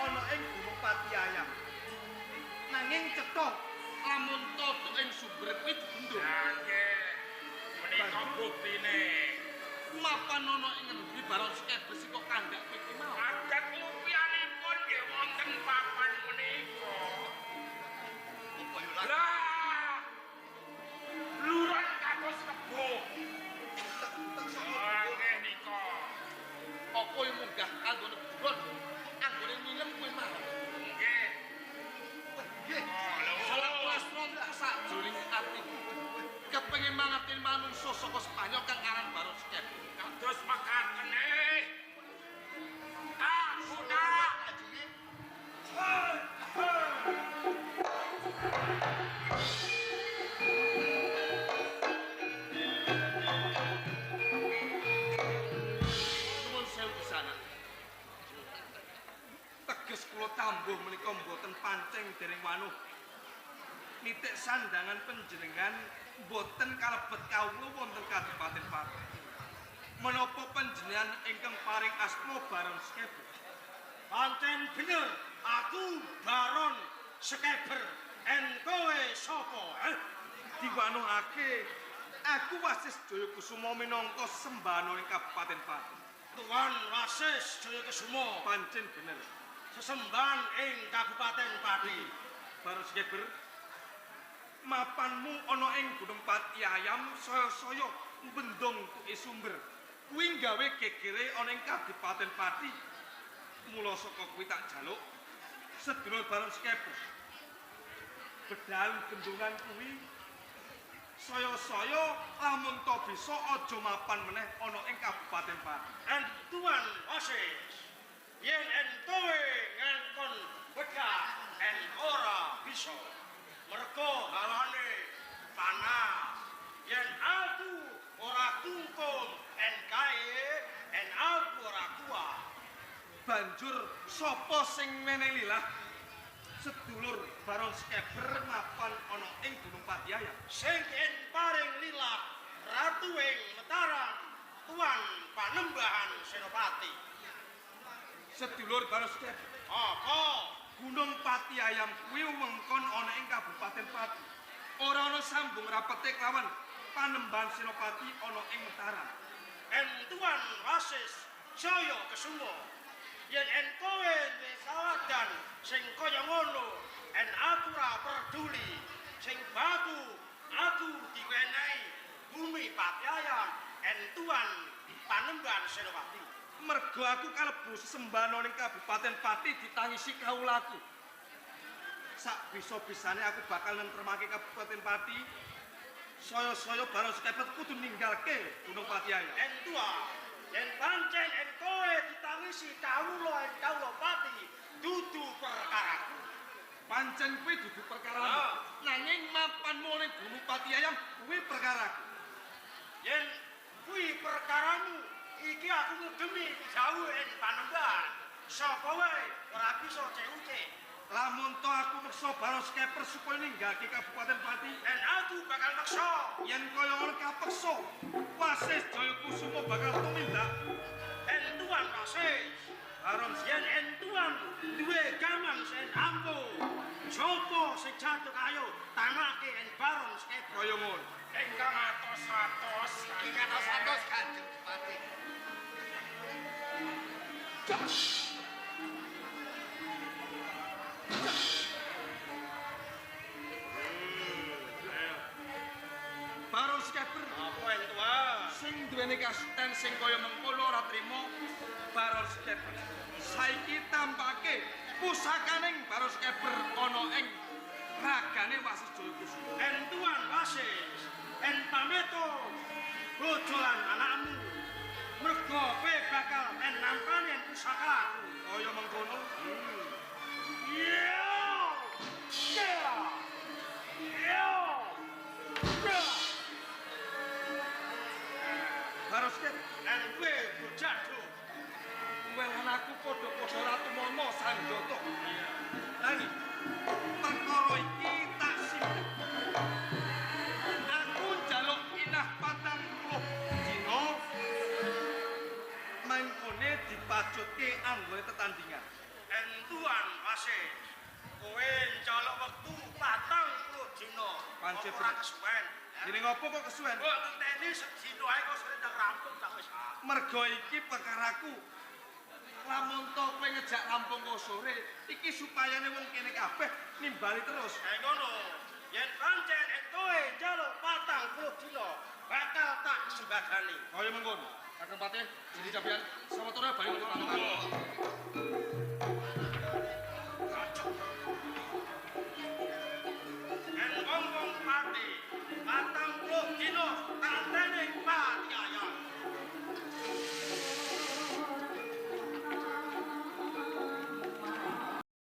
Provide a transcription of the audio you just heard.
ana ing Gunung Patiayam. Nanging cetha lamun tutuk ing sumber kuwi dibendung. Lah nggih. Menika buktine. Mapan ana ing ngendi Baron Skeber sing kok kandhak kowe iki mau? Adat lupianipun nggih wonten papan menika. Apa yo lah? Lah. Luran kados kebo. Tak Ah nggih nika. Apa yo munggah anggone buron? Anggone nilem kowe mau. Nggih. Nggih. Oh, lho. Salah rontok sakjroning atiku. Kepengin mangerti manungsa saka Spanyol kang aran Baron Skeber. Kados mekaten eh. Ah, budak. Lajenge Nuwun sewu pisanan. Teges kula tambuh menika mboten pancing dereng wanuh. Nitik sandangan panjenengan mboten kalebet kawula wonten Kadipaten Pati. Menapa panjenengan ingkang paring asma Baron Skeber? Pancen bener, aku Baron Skeber. En kowe sapa? Eh? Diwanuhake aku Wasis Jayakusuma minangka sembahana ing Kabupaten Pati. Tuan Wasis Jayakusuma, Pancen bener. sesembahan ing Kabupaten Pati. Baron Skeber, mapanmu ana ing Gunung Patiayam saya-saya bendung tuke sumber. Kuwi gawe gegere ana ing Kadipaten Pati. Mula saka kuwi tak jaluk sedulur Baron Skeber. Bedal bendungan kuwi saya-saya lamun ta bisa aja mapan meneh ana ing Kabupaten Pati. En Tuan Wasis, yen en kowe ngangkon bedah en ora bisa. Mergo hawane panas. Yen aku ora kungkum en kae, en aku ora kuat. Banjur sapa sing menehi lilah sedulur Baron Skeber mapan ana ing Gunung Patiayam? Sing en paring lilah ratu ing Mataram, Tuan Panembahan Senopati. Sedulur Baron Skeber, Apa? Gunung Patiayam kuwi wewengkon ana ing Kabupaten Pati. Ora ana sambung rapete kelawan Panembahan Senopati ana ing Mataram. En Tuan Wasis Jayakusuma, yen en kowe duwe sawadan sing kaya ngono, en aku ora peduli. Sing baku aku diwenehi bumi Patiayam en Tuan Panembahan Senopati. Mergo aku kalebu sesembahana ning Kabupaten Pati ditangisi kawulaku. Sak bisa-bisane aku bakal nentremake Kabupaten Pati. Saya-saya Baron Skeber kudu ninggalke Gunung Patiayam. En Tuan, yen pancen en kowe ditangisi kawula en kawula Pati dudu perkaraku. Pancen kuwi dudu perkaramu. Ah. Nanging mapanmu ning Gunung Patiayam kuwi perkaraku. Yen kuwi perkaramu, iki aku ngegemi jauh en Panembahan. Sapa wae ora bisa ceuce. Lamun to aku meksa Baron Skeber supaya ninggalke Kabupaten Pati, En aku bakal meksa. yen kaya ngono kapeksa, Wasis Jayakusuma bakal tumindak. En Tuan Wasis, Baron yen en Tuan duwe gaman sing ampuh, sapa sing jatuh kayu tanake en Baron Skeber. Kaya ngono. Ingkang atos-atos. iki kados-kados Kanjeng Bupati. Baron Skeber Apa en Tuan? sing duweni kasten sing kaya mengkono ora trima Baron Skeber. Saiki tampake pusakaning Baron Skeber ana ing ragane Wasis Jayakusuma. En Tuan Wasis, en pameto bojo lan anakmu. Mergo kowe bakal en nampani en pusaka aku. Kaya mengkono. Yeah! Yeah! Yeah! Yeah! Baron Skeber, En kowe bocah do. kowe lan aku padha-padha ratu mono sanjata. Lani, perkara iki tak simpen. Aku njaluk inah 40 dina mangkone dipajutke anggone tetandingan. Entuan Wasis. Kowe njaluk wektu 40 dina. Pancen ora kesuwen. Dene ngopo kok kesuwen? Kok ngenteni sedina ae kok sore ndang rampung tak wis. Mergo iki perkaraku. Lamun to kowe ngejak rampung kok sore, iki supayane wong kene kabeh nimbali terus. Eh ngono. Yen pancen entoe njaluk 40 dina, bakal tak sembadani. Kaya mengkono. Kakang Patih, jadi sampeyan sawetara bali.